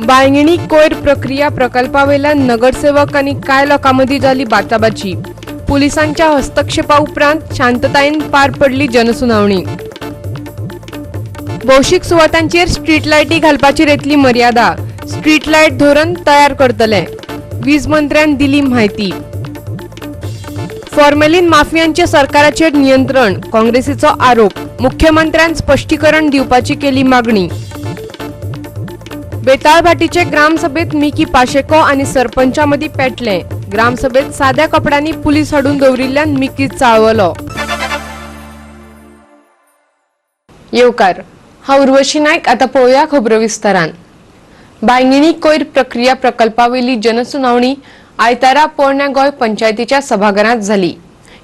बांयगिणी कोयर प्रक्रिया प्रकल्पावेल्यान नगरसेवक आनी कांय लोकां मदीं जाली बाचाबाची. पुलिसांच्या हस्तक्षेपा उपरांत शांततायेन पार पडली जनसुनावणी. भौशीक सुवातांचेर स्ट्रीट लायटी घालपाचेर येतली मर्यादा. स्ट्रीट लायट धोरण तयार करतले, वीज मंत्र्यान दिली म्हायती. फॉर्मेलिन माफियांचे सरकाराचेर नियंत्रण, काँग्रेसीचो आरोप. मुख्यमंत्र्यान स्पश्टीकरण दिवपाची केली मागणी. बेताळभाटीचे ग्रामसभेत मिकी पाशेको आनी सरपंचा मदीं पेटलें. ग्रामसभेत साद्या कपड्यांनी पुलीस हाडून दवरिल्ल्यान मिकी चाळवलो. येवकार, हांव उर्वशी नायक. आतां पळोवया खबरो विस्तारान. बांयगिणी कोयर प्रक्रिया प्रकल्पावेली जनसुनावणी आयतारा पोरण्या गोंय पंचायतीच्या सभाघरांत जाली.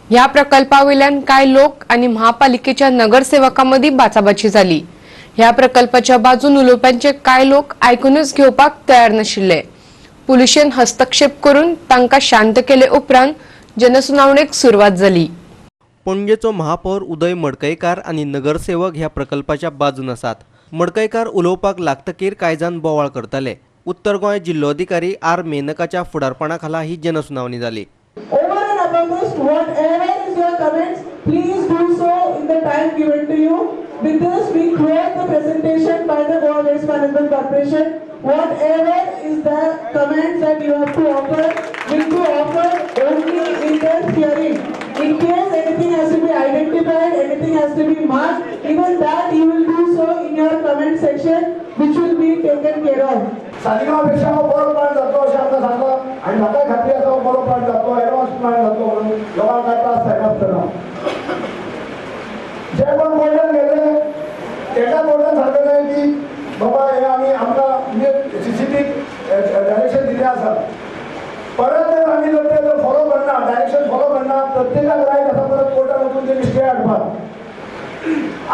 ह्या प्रकल्पावेल्यान कांय लोक आनी महापालिकेच्या नगरसेवकां मदीं बाचाबाची जाली. ह्या प्रकल्पाच्या बाजून उलोवप्यांचे कांय लोक आयकूनच घेवपाक तयार नाशिल्ले. पुलिशेन हस्तक्षेप करून तांकां शांत केले उपरांत जनसुनावणेक सुरवात जाली. पणजेचो महापौर उदय मडकयकार आनी नगरसेवक ह्या प्रकल्पाच्या बाजून आसात. मडकयकार उलोवपाक लागतकीर कांय जाण बोवाळ करताले. उत्तर गोंय जिल्लोधिकारी आर मेनकाच्या फुडारपणा खाला ही जनसुनावणी जाली. Over and above this, whatever is your comments, please do so in the time given to you. With this, we close the presentation by the Goa Waste Management Corporation. Whatever is the comments that you have to offer, will be offered only in the hearing. In case anything has to be identified, anything has to be marked, even that you will do so in your comment section, which will be taken care of. सालिगांवापेक्षा हो बरो plant जातलो अशें आमकां सांगलां आनी म्हाकाय खात्री आसा, हो बरो प्लांट जातलो, एडवान्स प्लांट जातलो म्हणून लोकांक कांय त्रास जायनासतना. जे कोण गोल्डन गेल्ले तेका गोल्डन सांगलें की बाबा हे आमी आमकां म्हणजे सीसीटीक डायरेक्शन दिल्लें आसा. परत जर आमी जर ते जर फॉलो करना, डायरेक्शन फॉलो करना, प्रत्येकाक रायट आसा परत कोर्टान वचून तेणी स्टे हाडपाक.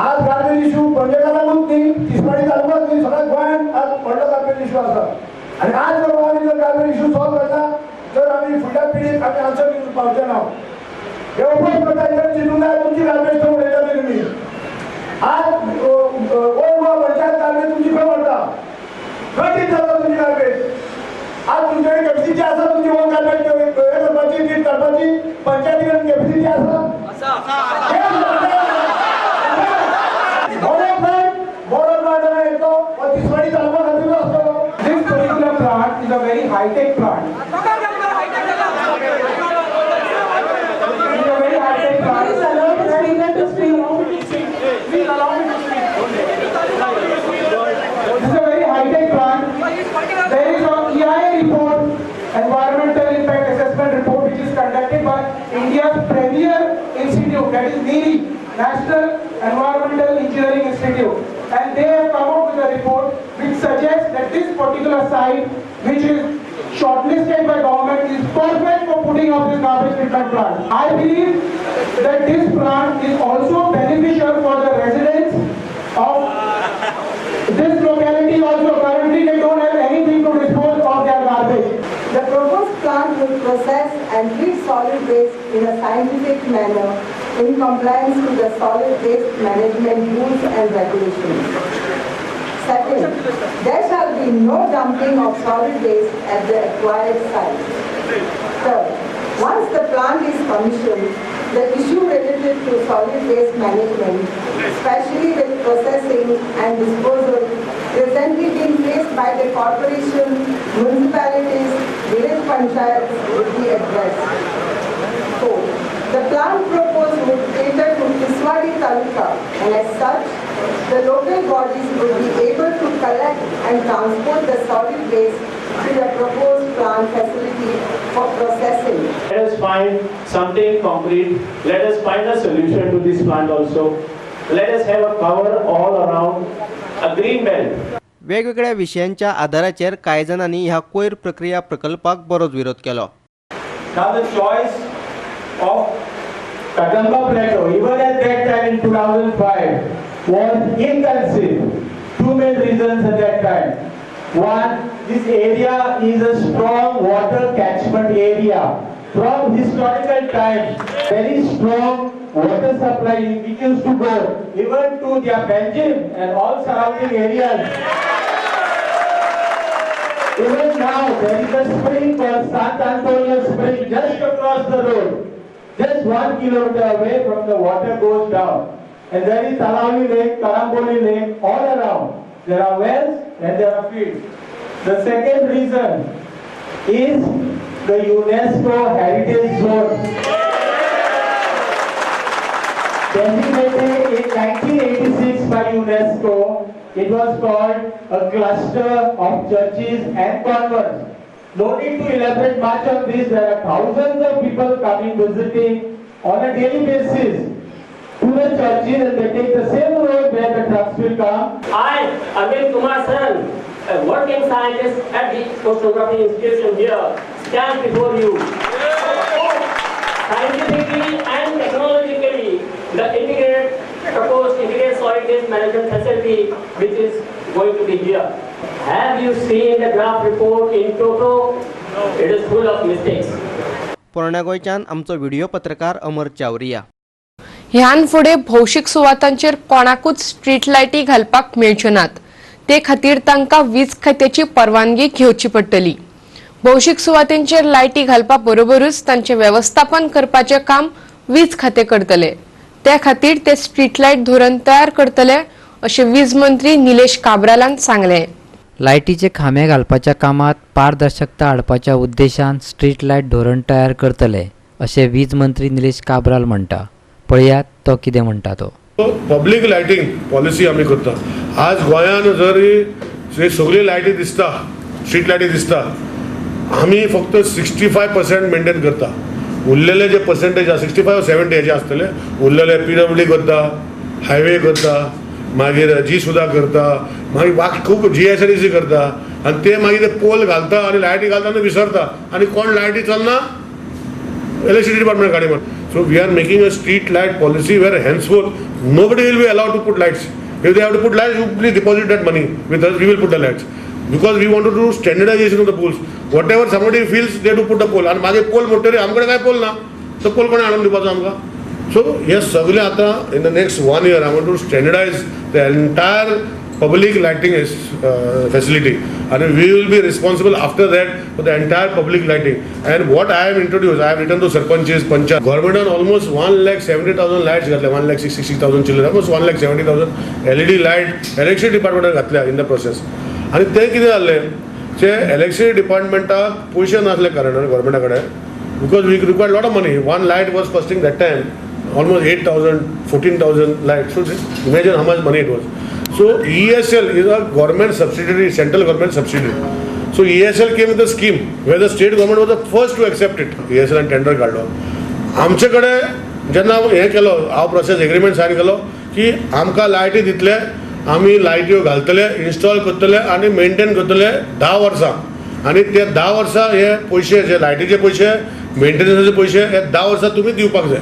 आज गार्बेज इशू पणजेकारांकूच न्ही, तिसवाडी तालुक्यात न्ही, सगळ्या गोंयांत आज व्हडलो गार्बेज इशू आसा. आनी आज जर आमी जर गार्बेज इशू सॉल्व करना तर आमी फुडल्या पिढीक आमी आन्सर दिवंक पावचे ना. हे ओपन करता, हेजेर चिंतूंक जाय. तुमची गार्बेज खंय उडयता ती तुमी? आज ओल्ड गोवा पंचायत गार्बेज तुमची खंय व्हरता? खंय ट्रीट जाता तुमची गार्बेज? आज तुमचे कडेन कॅपॅसिटी आसा तुमची ओन गार्बेज हे करपाची, ट्रीट करपाची? पंचायती कडेन कॅपॅसिटी आसा? बरो प्लांट, बरो प्लांट येतो, तिसवाडी तालुका खातीर आसतलो. This particular plant is a very high-tech plant. It is a very high-tech plant. Please allow the speaker to speak. Please allow me to speak. This is a very high-tech plant. There is a EIA report, Environmental Impact Assessment Report, which is conducted by India's premier institute, that is NEERI, National Environmental Engineering Institute. And they have come out with a report which suggests that this particular site, which is shortlisted by government, is perfect for putting up this garbage treatment plant. I believe that this plant is also beneficial for the residents of this locality also. Currently, they don't have anything to dispose of their garbage. The proposed plant will process and treat solid waste in a scientific manner in compliance to the solid waste management rules and regulations. Second, there shall be no dumping of solid waste at the acquired site. Third, once the plant is commissioned, the issue related to solid waste management, especially with processing and disposal, presently being faced by the corporation, municipalities, village panchayats would be addressed. Fourth, the plant proposed would cater to Tiswadi Taluka, and as such, the local bodies would be able to collect and transport the solid waste to the proposed plant facility for processing. Let us find something concrete. Let us find a solution to this plant also. Let us have a cover all around, a green belt. वेगवेगळ्या विशयांच्या आदाराचेर कांय जाणांनी ह्या कोयर प्रक्रिया प्रकल्पाक बरोच विरोध केलो. Now the choice of Kadamba Plateau, even at that time in 2005, was inconceivable. Two main reasons at that time. One, this area is a strong water catchment area. From historical times, very strong water supply which used to go even to their Panjim and all surrounding areas. Even now, there is a spring called Sant Antonio Spring just across the road. Just 1 kilometer away from the water goes down. And there is Talavi Lake, Karamboli Lake, all around. There are wells and there are fields. The second reason is the UNESCO Heritage Zone. Designated in 1986 by UNESCO, it was called a cluster of churches and convents. No need to elaborate much on this. There are thousands of people coming visiting on a daily basis to the churches, and they take the same road where the trucks will come. I, Arvind Kumar Saran, a working scientist at the Oceanography Institution here, stand before you. Scientifically and technologically, the integrated, proposed integrated solid waste management facility, which is going to be here. Have you seen the draft report in toto? It is full of mistakes. पोरण्या गोंयच्यान आमचो video पत्रकार अमर चावरिया. ह्यान फुडें भौशीक सुवातांचेर कोणाकूच street लायटी घालपाक मेळच्यो नात. ते खातीर तांकां वीज खात्याची परवानगी घेवची पडटली. भौशीक सुवातेंचेर लायटी घालपा बरोबरूच तांचें वेवस्थापन करपाचें काम वीज खातें करतले. ते खातीर ते स्ट्रीट लायट धोरण तयार करतले, अशें वीज मंत्री निलेश काब्रालान सांगलें. लायटीचे खांबे घालपाच्या कामात पारदर्शकता हाडपाच्या उद्देशान स्ट्रीट लायट धोरण तयार करतले, अशें वीज मंत्री निलेश काब्राल म्हणटा. पळयात तो कितें म्हणटा तो. पब्लीक लायटींग पॉलिसी आमी करता. आज गोंयान जरी हे सगळी लायटी दिसता, स्ट्रीट लायटी दिसता, आमी फक्त 65% मेंटेन करता. उरलेले जे पर्सेंटेज आसा, 65 70 हेजे आसतले, उरलेले पीडब्ल्यूडी करता, हायवे करता, मागीर जी सुद्दां करता, मागीर बाकी खूब जीएसआयडीसी करता आनी ते मागीर ते पोल घालता आनी लायटी घालता आनी विसरता आनी कोण लायटी चलना, इलेक्ट्रिसिटी डिपार्टमेंट गाडी मार. So we are making a street light policy where henceforth nobody will be allowed to put lights. If they have to put lights, you please deposit that money with us, we will put the lights. Because we want to do standardization of the poles. Whatever somebody feels, they to put the pole. आणि मागीर poll मोडटरी आमकडे काय poll ना, तो poll कोणी हाडून दिवपाचो आमकां? So हे सगळे आतां in the next one year I want to standardize the entire public lighting facility and we will be responsible after that for the entire public lighting. And what I have introduced, I have written to sarpanches, panchayat. Government on almost 1,70,000 lights घातल्या, 1,66,000 चिल्लर, almost 1,70,000 LED light electricity डिपार्टमेंटान घातल्या in the process. आनी तें कितें जाल्लें, जे electricity डिपार्टमेंटाक पयशे नासले कारणान गव्हर्मेंटा कडेन, because we required lot of money. One light was costing that time almost 8,000, 14,000 lights. So imagine how much money it was. So ESL is a government subsidiary, central government subsidiary. So ESL came with a scheme where the state government was the first to accept it. ESL आनी tender काडलो. आमचे कडेन जेन्ना हें केलो हांव process, agreement sign केलो की आमकां लायटी दितले, आमी लायट्यो घालतले, इन्स्टॉल करतले आनी मेंटेन करतले 10 वर्सां. आनी ते 10 वर्सां हे पयशे, जे लायटीचे पयशे, मेंटेनन्साचे पयशे, हे 10 वर्सां तुमी दिवपाक जाय.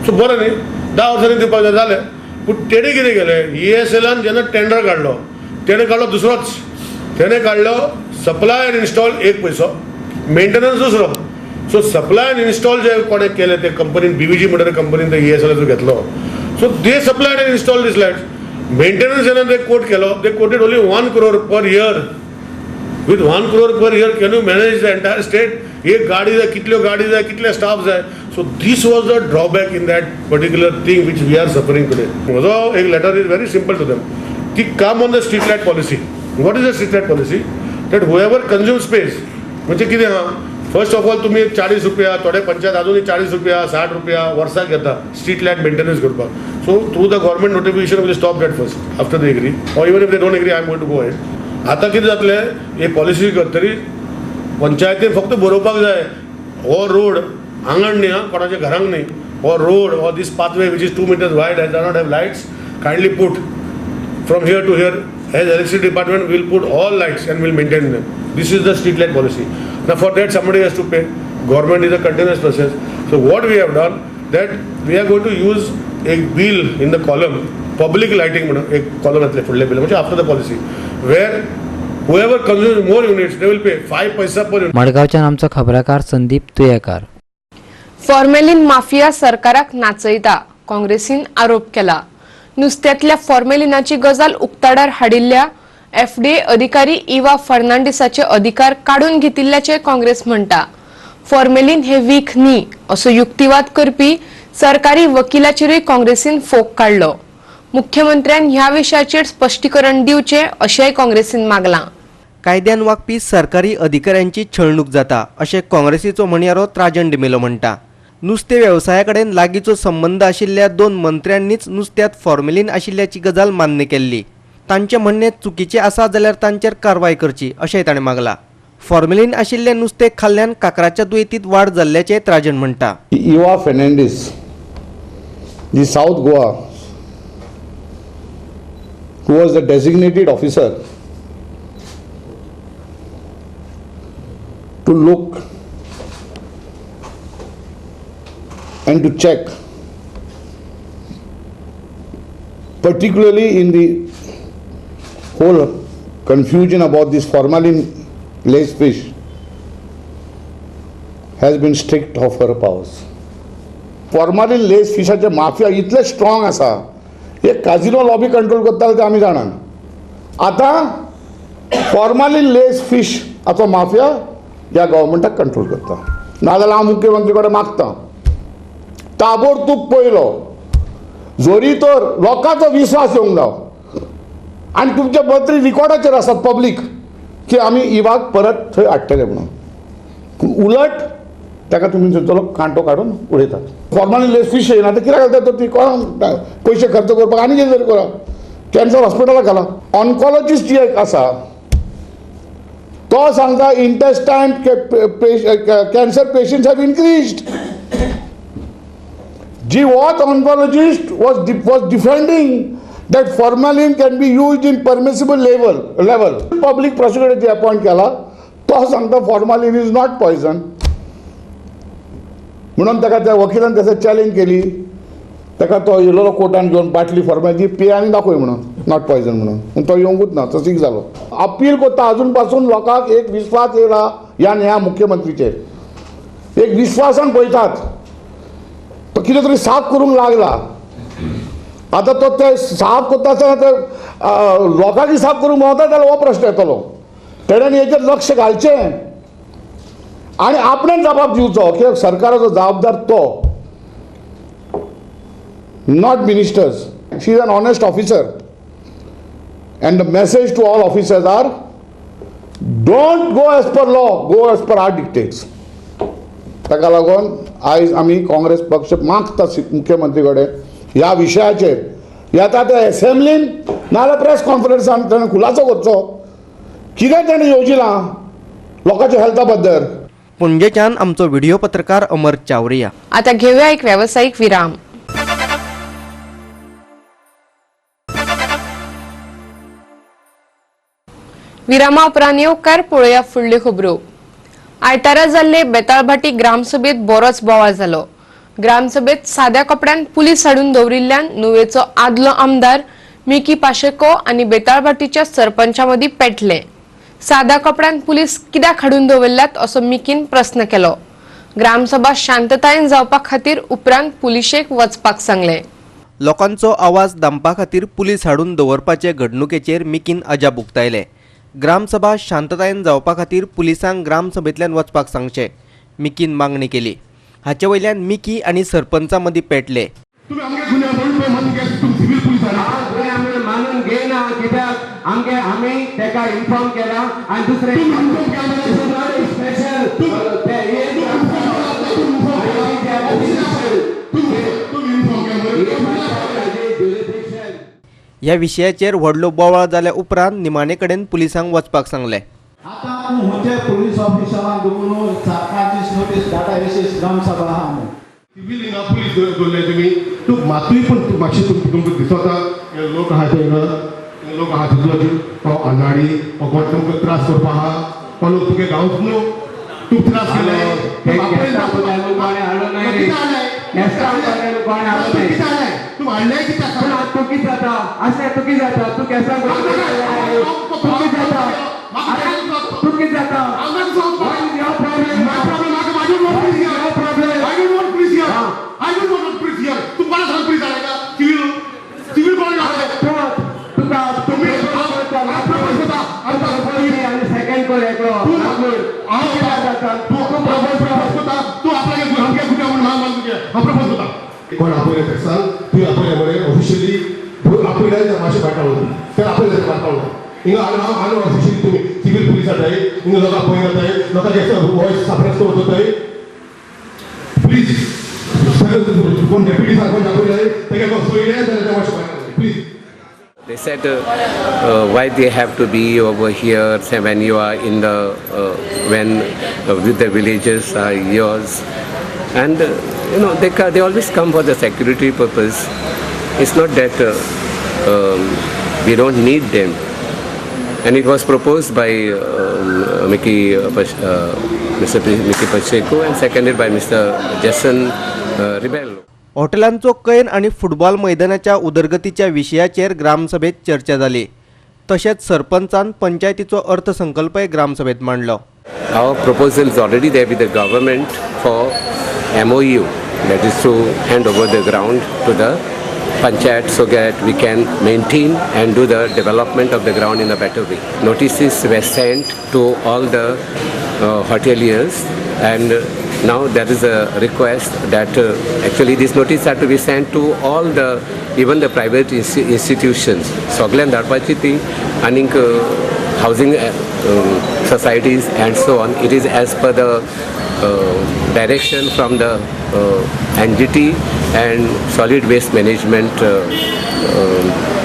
सो बरें न्ही, 10 वर्सांनी दिवपाक जाय जालें. पूण तेणी कितें केलें, ईएसएलान जेन्ना टेंडर काडलो, तेणें काडलो दुसरोच. तेणें काडलो सप्लाय एंड इन्स्टॉल एक पयसो, मेंटेनन्स दुसरो. सो सप्लाय एंड इन्स्टॉल जे कोणें केलें, ते कंपनीन, बीव्हीजी म्हणटा ते कंपनीन ते ईएसएलाचो घेतलो. So they supplied and install this lights. Maintenance जेन्ना ते कोट केलो, they quoted only 1 crore per year. With 1 crore per year, can you manage the entire state? एक गाडी जाय, कितल्यो गाडी जाय, कितले स्टाफ जाय. So this was the drawback in that particular thing which we are suffering today. म्हजो एक letter is very simple to them की come on the street light policy. What is the street light policy? That whoever consume space, म्हणजे कितें आहा, first of all तुमी 40 रुपया, थोडे पंचायत अजूनय 40 रुपया, 60 रुपया वर्साक घेता स्ट्रीट लायट मेंटेनन्स करपाक. So through the government notification will stop that first after they agree, or even if they don't agree, I am going to go ahead. आतां कितें जातलें, ही पॉलिसी करतरी पंचायतीन फक्त बरोवपाक जाय, हो रोड आंगण न्ही, आं, कोणाच्या घरांक न्ही, हो road or this pathway which is 2 meters wide has not have lights, kindly put from here to here. As electricity department, will put all lights and will maintain them. This is the street light policy. Now for that somebody has to pay. Government is a continuous process. So what we have done, that we are going to use a bill in the column public lighting म्हणून एक column येतले फुडले bill, म्हणजे after the policy, where whoever consumes more units, they will pay 5 paisa per unit. मडगांवच्यान आमचो खबराकार Sandeep Tuyekar. Formalin mafia सरकाराक नाचयता, काँग्रेसीन आरोप केला. नुस्त्यांतल्या फॉर्मेलिनाची गजाल उक्ताडार हाडिल्ल्या एफडीए अधिकारी इवा फर्नांडिसाचे अधिकार काडून घेतिल्ल्याचे काँग्रेस म्हणटा. फॉर्मेलिन हे वीख न्ही असो युक्तिवाद करपी सरकारी वकिलाचेरूय काँग्रेसीन फोग काडलो. मुख्यमंत्र्यान ह्या विशयाचेर स्पश्टीकरण दिवचें अशेंय काँग्रेसीन मागलां. कायद्यान वागपी सरकारी अधिकाऱ्यांची छळणूक जाता अशें काँग्रेसीचो म्हणयारो त्राजन डिमेलो म्हणटा. नुस्तें वेवसाया कडेन लागींचो संबंद आशिल्ल्या 2 मंत्र्यांनीच नुस्त्यांत फॉर्मेलिन आशिल्ल्याची गजाल मान्य केल्ली. तांचें म्हणणें चुकीचें आसा जाल्यार तांचेर कारवाय करची अशेंय ताणें मागलां. फॉर्मेलिन आशिल्लें नुस्तें खाल्ल्यान काकराच्या दुयेंतीत वाड जाल्ल्याचें त्राजन म्हणटा. इवा फेर्नांडीस जी South Goa who was the designated officer to look and to check, particularly in the whole confusion about this formalin laced fish, has been stripped of her powers. Formalin laced fishaचे mafia इतले strong आसा, हे काजिनो lobby control करताले ते आमी जाणात. आतां formalin less fish हाचो माफिया ह्या गव्हर्मेंटाक कंट्रोल करता. नाजाल्यार हांव मुख्यमंत्री कडेन मागता ताबडतोब पयलो जरी तर लोकांचो विस्वास येवंक जाव आनी तुमचे मंत्री रिकॉर्डाचेर आसात पब्लीक की आमी इवाक परत थंय हाडटले म्हणून, पूण उलट ताका तुमी थंयचो कांटो काडून उडयतात. फॉर्मालिन लेस फिश येयना तर कित्याक घालतात तर ती कोणाक पयशे खर्च करपाक आनी कितें तरी करा, कॅन्सर हॉस्पिटलाक घाला. ऑन्कोलॉजिस्ट जी एक आसा तो सांगता intestine cancer patients have increased. जी what oncologist was defending that formalin can be used in permissible level. Public prosecutor ji appoint केला तो सांगता फॉर्मालिन is not poison म्हणून ताका त्या वकिलान तेजो चॅलेंज केली. ताका तो येयलो कोर्टान घेवन बाटली फॉर्मेलिन पिये आनी दाखय म्हणून not poison म्हणून, पूण तो येवंकूच ना, तो सीक जालो. अपील करता अजून पासून लोकांक एक विस्वास येयला ह्या ह्या मुख्यमंत्रीचेर, एक विस्वासान पळयतात तो कितें तरी साफ करूंक लागला. आतां तो ते साफ करता आसतना ते लोकांक साफ करूंक भोंवता जाल्यार हो प्रश्न येतलो. तेणें हेचेर लक्ष घालचें आनी आपणें जबाब दिवचो कित्याक सरकाराचो जबाबदार तो, not ministers. She is an honest officer and the message to all officers are don't go as per law, go as per our dictates. ताका लागून आयज आमी काँग्रेस पक्ष मागता मुख्यमंत्री कडेन ह्या विशयाचेर, येता त्या एसेंब्लीन नाजाल्यार प्रेस कॉन्फरन्सान ताणें खुलासो करचो कितें ताणें येवजिलां लोकांच्या हेल्था बद्दल. पणजेच्यान आमचो व्हिडिओ पत्रकार अमर चावरिया. आता घेऊया एक व्यावसायिक विराम. विरामा उपरांत येवकार पळोवया फुडल्यो खबरो. आयतारा जाल्ले बेताळभाटी ग्रामसभेत बरोच बोवाळ जालो. ग्रामसभेत साद्या कपड्यान पुलीस हाडून दवरिल्ल्यान नुवेचो आदलो आमदार मिकी पाशेको आनी बेताळभाटीच्या सरपंचा मदीं पेटले. साद्या कपड्यान पुलीस कित्याक हाडून दवरल्यात असो मिकीन प्रस्न केलो. ग्रामसभा शांततायेन जावपा खातीर उपरांत पुलिशेक वचपाक सांगलें. लोकांचो आवाज दामपा खातीर पुलीस हाडून दवरपाचे घडणुकेचेर मिकीन अजाप उक्तायलें. ग्रामसभा शांततायेन जावपा खातीर पुलिसांक ग्रामसभेंतल्यान वचपाक सांगचें मिकीन मागणी केली. हाचे वयल्यान मिकी आनी सरपंचा मदीं पेटले. मानून घेयना कित्याक आमगे आमी ताका इन्फॉर्म केला आनी दुसरें स्पेशल ह्या विशयाचेर व्हडलो बोवाळ जाल्या उपरांत निमाणे कडेन पुलिसांक वचपाक सांगलें. आतां खंयच्या पुलीस ऑफिसरांक दवरून 4-5 दीस नोटीस धाडा विशेष ग्रामसभा आहा म्हणून. सिव्हील हिंगा पुलीस दवरले तुमी, तूं मातूय पूण मातशें तुमकां दिसता हे लोक आहा ते हिंगा, लोक आहा तितलो तो अनाडी हो कोण तुमकां त्रास करपा आहा, तो लोक तुगे गांवच न्हू, तूं त्रास केले. तूं हाडले कित्याक? तूं कितें जाता अशें तूं कितें जाता तूं केसांक तूं कितें जाता तूं कितें जाता? तूं प्रपोज करता, तूं आपल्याक आमगे गुन्यांव म्हणून हांव मानून हांव प्रपोज करता. कोण आपयलें तेका सांग, तुवें आपयलें मरे ऑफिशियली आपयलें जाल्यार मातशें बाटावलो तें आपयलें जाल्यार बाटावलो. हिंगा हांव हांव ऑफिशियली तुमी सिवील पुलीस जाताय, हिंगा लोकांक पळय जाताय, लोकांक वॉयस सप्रेस करत जाताय. प्लीज कोण डेप्युटी सरपंच आपयलें तेका सोयलें जाल्यार तें मातशें बाटावलें please. They said why they have to be over here, say when you are in the when with the villages are yours, and you know they always come for the security purpose. It's not that we don't need them. And it was proposed by Mr. Mickey Pacheco and seconded by Mr. Jason Rebello. हॉटेलांचो can आनी football मैदानाच्या उदरगतीच्या विशयाचेर ग्रामसभेत चर्चा जाली. तशेंच सरपंचान पंचायतीचो अर्थसंकल्पय ग्रामसभेत मांडलो. Our proposal is already there with the government for MOU, that is to hand over the ground to the panchayat so that we can maintain and do the development of the ground in a better way. Notices were sent to all the hoteliers, and now there is a request that actually these notices are to be sent to all the, even the private institutions. सगळ्यांक धाडपाची ती आनीक housing societies and so on. It is as per the direction from the NGT and Solid Waste Management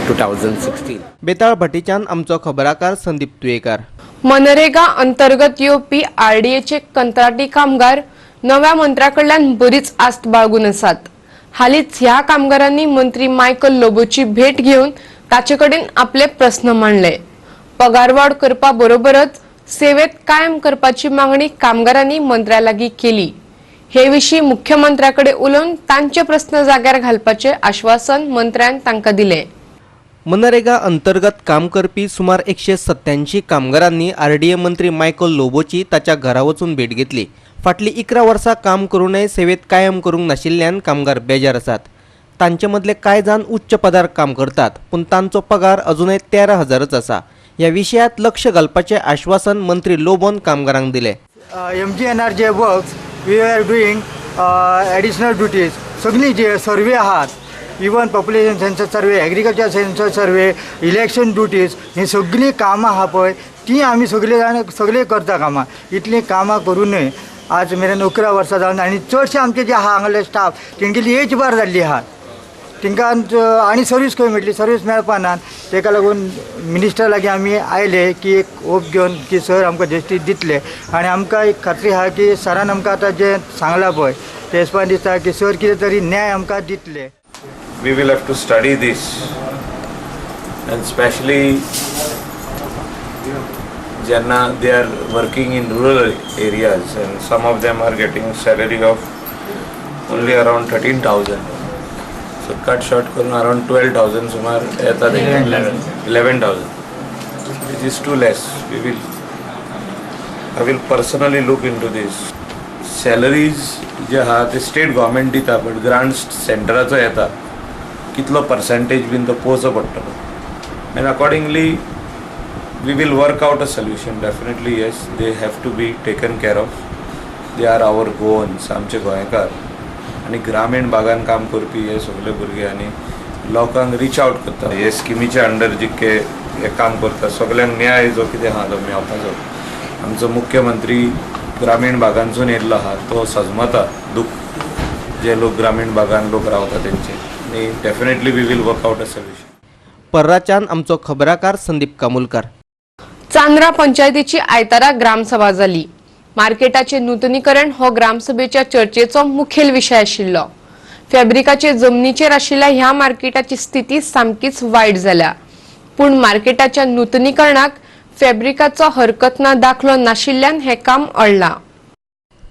2016. Betal भाटीच्यान आमचो खबराकार संदीप तुयेकार. मनरेगा अंतर्गत येवपी आरडीएचे कंत्राटी कामगार नव्या मंत्र्याकडल्यान बरीच आस्त बाळगून आसात. हालींच ह्या कामगारांनी मंत्री मायकल लोबोची भेट घेवन ताचे कडेन आपले प्रस्न मांडले. पगारवाड करपा बरोबरच सेवेत कायम करपाची मागणी कामगारांनी मंत्र्या लागीं केली. हे विशीं मुख्यमंत्र्या कडेन उलोवन तांचे प्रस्न जाग्यार घालपाचें आश्वासन मंत्र्यान तांकां दिलें. मनरेगा अंतर्गत काम करपी सुमार 187 कामगारांनी आरडीए मंत्री मायकल लोबोची ताच्या घरा वचून भेट घेतली. फाटलीं 11 वर्सां काम करूनय सेवेत कायम करूंक नाशिल्ल्यान कामगार बेजार आसात. तांचे मदले कांय जाण उच्च पदार काम करतात, पूण तांचो पगार अजूनय 13,000च आसा. ह्या विशयात लक्ष घालपाचें आश्वासन मंत्री लोबोन कामगारांक दिलें. MGNRJ works we are doing additional duties. सगळीं जे सर्वे आहात, even population census survey, agriculture census survey, election duties, ही सगळीं कामां आहा पळय ती आमी सगळे जाण सगळे करता कामां. इतलीं कामां करूनय आज मेरेन 11 वर्सां जावन आनी चडशे आमचे जे आहा हांगले स्टाफ तेंगेली एज बार जाल्ली आहा, तांकां आनी सर्वीस खंय मेळटली, सर्वीस मेळपा ना. ताका लागून मिनिस्टर लागीं आमी आयले की एक होप घेवन की सर आमकां जस्टीस दितले आनी आमकां एक खात्री आहा की सरान आमकां आतां जें सांगलां पळय तें हिसपान दिसता की सर कितें तरी न्याय आमकां दितले. We will have to study this, and especially Janna, they are working in rural areas and some of them are getting salary of only around 13,000. So cut short karun around 12,000 sumar yeta 11,000, which is too less. I will personally look into this. Salaries जे आहा ते state government दिता, but grants सेंटराचो येता, कितलो percentage बीन तो पोवचो पडटलो, and accordingly we will work out a solution. Definitely yes, they have to be taken care of. They are our Goans, आमचे गोंयकार आनी ग्रामीण भागान काम करपी हे सगळे भुरगे आनी लोकांक रिच आवट करता. हे स्किमीच्या अंडर जितके हे काम करता सगळ्यांक न्याय जो कितें आहा तो मेळपाचो. आमचो मुख्यमंत्री ग्रामीण भागांसून येयल्लो आहा, तो सजमता दुःख जे लोक ग्रामीण भागान लोक रावता तेंचे, आनी definitely we will work out a solution. पर्राच्यान आमचो खबराकार संदीप कामुलकर. चांद्रा पंचायतीची आयतारा ग्रामसभा जाली. मार्केटाचे नूतनीकरण हो ग्रामसभेच्या चर्चेचो मुखेल विशय आशिल्लो. फॅब्रिकाचे जमनीचेर आशिल्ल्या ह्या मार्केटाची स्थिती सामकीच वायट जाल्या, पूण मार्केटाच्या नूतनीकरणाक फॅब्रिकाचो हरकत ना दाखलो नाशिल्ल्यान हे काम अडलां.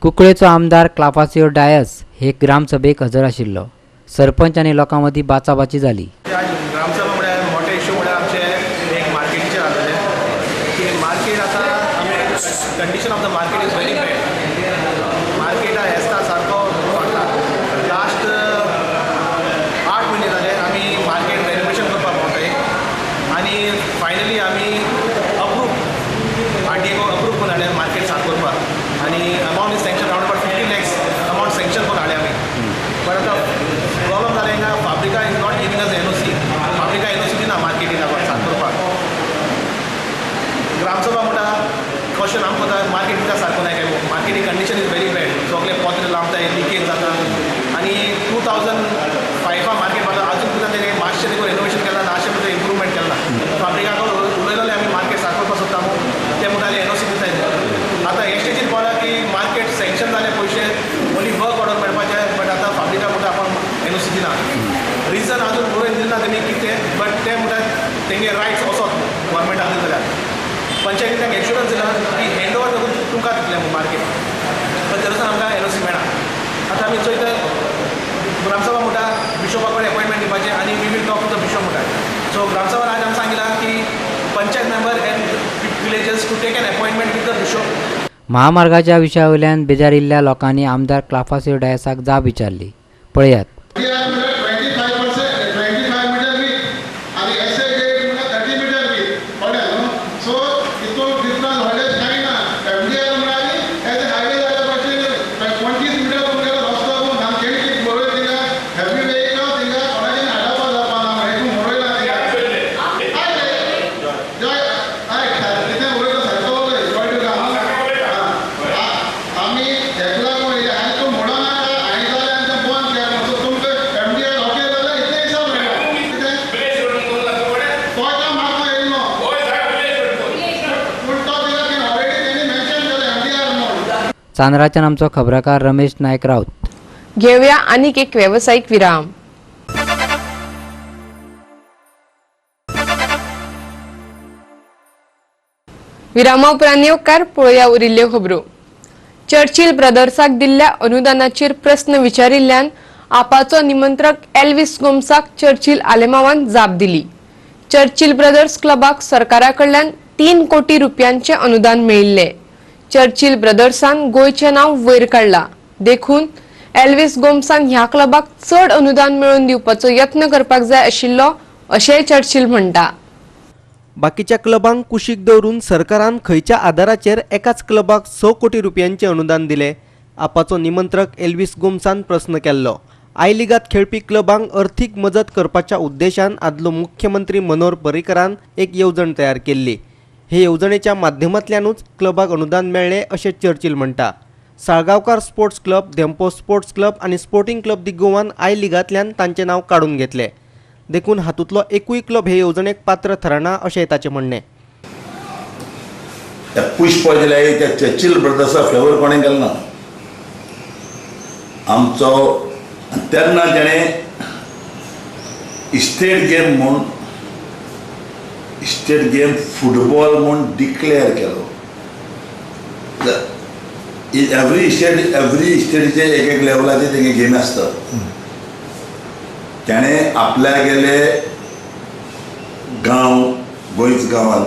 कुंकळेचो आमदार क्लापासियो डायस हे ग्रामसभेक हजर आशिल्लो. सरपंच आनी लोकां मदीं बाचाबाची जाली. ग्रामसभा म्हळ्यार मोठे इश्यू म्हळ्यार आमचे एक मार्केटीचेर आसलेले की मार्केट आतां आमी condition of the market is very bad. Market येसता सारको वाडटा. लास्ट 8 म्हयने जाले आमी मार्केट रेनोवेशन करपाक पावताय आनी फायनली आमी अप्रूव आरडीएको अप्रूव करून हाडले मार्केट साफ करपाक आनी क्वेश्चन आमकां आतां मार्केट कित्याक सारको ना काय, मार्केटी कंडिशन is very bad. सगळे पत्रे लांबताय, लिकेज जाता आनी 2005 मार्केट बांदला, अजून सुद्दां तेणें मातशें देखून रेनोवेशन केलां ना, अशें सुद्दां इम्प्रूवमेंट केलां ना. फाब्रिकाक उलयलें आमी मार्केट सारको करपाक सोदता म्हूण, ते म्हणटाले एनओसी दिताय. आतां हे स्टेजीर पावला की मार्केट सँक्शन जाले पयशे, ओन्ली वर्क ऑर्डर मेळपाचें, बट आतां फाब्रिका म्हणटा आपण एनओसी दिना. रिजन अजून बरोवन दिना तेणी कितें, बट ते म्हणटात तेंगे रायट्स वचत गव्हर्मेंटाक दिले जाल्यार. पंचायतीन तांकां एश्युरन्स दिला की हँड ओवर करून तुमकां दितलें म्हूण मार्केट, पण तरी आमकां एनओसी मेळना. आतां आमी चोयता ग्रामसभा म्हणटा बिशोपा कडेन एपॉयंटमेंट दिवपाचें आनी we will talk to the bishop म्हणटा. सो ग्रामसभा आज आमी सांगिलां की panchayat member and villagers to take an appointment with the bishop. महामार्गाच्या विशयावयल्यान बेजारिल्ल्या लोकांनी आमदार क्लाफासियो डायसाक जाप विचारली. पळयात. चांदराच्यान आमचो खबराकार रमेश नायक राऊत. घेऊया आणिक एक व्यावसायिक विराम. विरामा उपरांत येवकार पळोवया उरिल्ल्यो खबरो. चर्चिल ब्रदर्साक दिल्ल्या अनुदानाचेर प्रस्न विचारिल्ल्यान आपाचो निमंत्रक एल्विस गोम्साक चर्चिल आलेमावान जाप दिली. चर्चिल ब्रदर्स क्लबाक सरकारा कडल्यान 3 कोटी रुपयांचे अनुदान मेळिल्लें. चर्चिल ब्रदर्सान गोंयचें नांव वयर काडलां, देखून एल्विस गोम्सान ह्या क्लबाक चड अनुदान मेळोवन दिवपाचो यत्न करपाक जाय आशिल्लो अशेंय चर्चिल म्हणटा. बाकीच्या क्लबांक कुशीक दवरून सरकारान खंयच्या आदाराचेर एकाच क्लबाक 6 कोटी रुपयांचें अनुदान दिलें? आपाचो निमंत्रक एल्विस गोम्सान प्रस्न केल्लो. I लिगांत खेळपी क्लबांक अर्थीक मजत करपाच्या उद्देशान आदलो मुख्यमंत्री मनोहर पर्रीकरान एक येवजण तयार केल्ली. हे येवजणेच्या माध्यमांतल्यानूच क्लबाक अनुदान मेळ्ळें अशें चर्चिल म्हणटा. Salgaocar sports club, Dempo sports club आनी sporting club the Goan I लिगांतल्यान तांचें नांव काडून घेतलें. देखून हातूंतलो एकूय क्लब हे येवजणेक पात्र थरना अशें ताचें म्हणणें. त्या पुष्पा दिल्या त्या चर्चिल ब्रदर्सा फेवर कोणें केलो ना आमचो. तेन्ना तेणें स्टेट गेम म्हूण, स्टेट गेम फुटबॉल म्हूण डिक्लेअर केलो. एवरी स्टेट, एवरी स्टेटीचे एक एक लेवलाचे तेंगे गेम आसता. तेणें आपल्या गेले गांव गोंयच गांवांत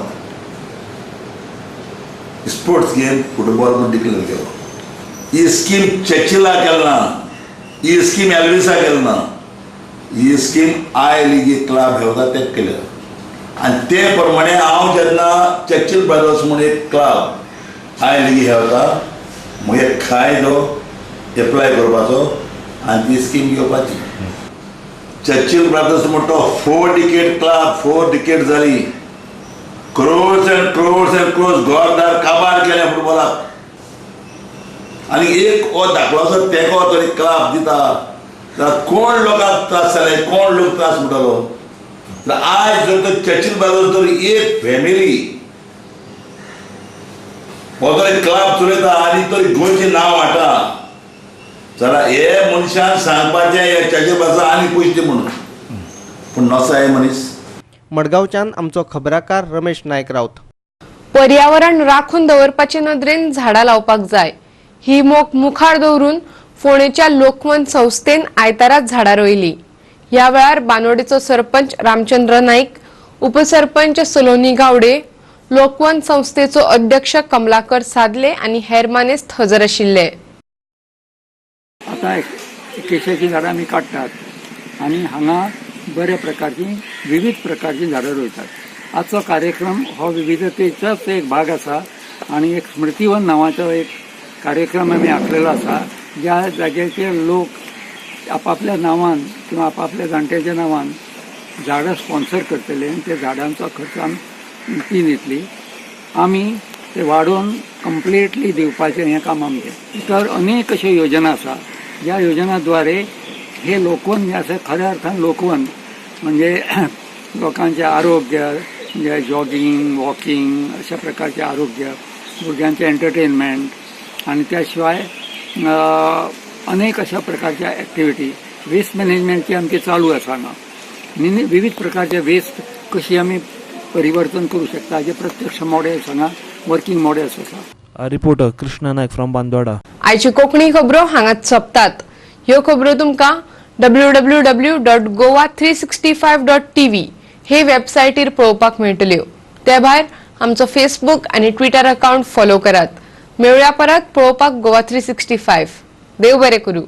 स्पोर्ट्स गेम फुटबॉल म्हूण डिक्लेअर केलो. ही स्कीम चर्चिला केल ना, ही स्कीम एल्विसा केल ना, ही स्कीम I लिगी क्लब घेवता तेक केल्या. आनी ते प्रमाणे हांव जेन्ना चर्चिल ब्रदर्स म्हूण एक क्लब I लिगी घेवता, म्हगे कायदो एप्लाय करपाचो आनी ती स्कीम घेवपाची. चर्चिल ब्रदर्स म्हण तो 4 डिकेड क्लब, 4 डिकेड जाली, crores and crores and crores घरदार काबार केलें फुटबॉलाक. आनी एक हो धाकलोसो तेंको तरी क्लब दिता जाल्यार कोण लोकांक त्रास जाले, कोण लोक त्रास म्हणटलो. आयज जर तर चर्चिल ब्रदर्स जर एक फॅमिली हो तरी क्लब चलयता आनी तरी गोंयचें नांव हाडटा जाल्यार हे मनशान सांगपाचें हे चर्चिल ब्रदर्स आनी पयशे दी म्हणून, पूण नसा हे मनीस. मडगांवच्यान आमचो खबराकार रमेश नायक राऊत. पर्यावरण राखून दवरपाचे नदरेन झाडां लावपाक जाय ही मोख मुखार दवरून फोंडेच्या लोकवन संस्थेन आयतारा झाडां रोयली. ह्या वेळार बानोडेचो सरपंच रामचंद्र नाईक, उपसरपंच सलोनी गावडे, लोकवन संस्थेचो अध्यक्ष कमलाकर सादले आनी हेर मानेस्त हजर आशिल्ले. आतां केशेचीं झाडां आमी काडटात आनी हांगा बऱ्या प्रकारचीं विविध प्रकारचीं झाडां रोयतात. आजचो कार्यक्रम हो विविधतेचोच एक भाग आसा आनी एक स्मृतिवन नांवाचो एक कार्यक्रम आमी आखलेलो आसा, ज्या जाग्याचेर लोक आपापल्या नांवान किंवा आपापल्या जाणट्याच्या नांवान झाडां स्पॉन्सर करतले आनी त्या झाडांचो खर्च आमी ती दितली. आमी ते वाडोवन कंप्लिटली दिवपाचें हें काम आमचें. तर अनेक अश्यो योजना आसा ज्या योजना द्वारे हे लोकवन जे आसा खऱ्या अर्थान लोकवन म्हणजे लोकांचें आरोग्य, म्हणजे जॉगींग, वॉकिंग अशा प्रकारचें आरोग्य, भुरग्यांचें एंटरटेनमेंट आनी त्या शिवाय अनेक अशा प्रकारच्या ॲक्टिविटी. वेस्ट मॅनेजमेंटची आमची चालू आसा हांगा. विविध प्रकारचे वेस्ट कशी आमी परिवर्तन करूं शकता हाजे प्रत्यक्ष मॉडेल्स हांगा वर्किंग मॉडेल्स आसा. Reporter Krishna Naik from Bandora. आयची कोंकणी खबरो हांगाच सोंपतात. ह्यो खबरो तुमकां www.goa365.tv हे वेबसायटीर पळोवपाक मेळटल्यो. ते भायर आमचो फेसबूक आनी ट्विटर अकाउंट फॉलो करात. मेळुया परत पळोवपाक गोवा 365. देव बरें करूं.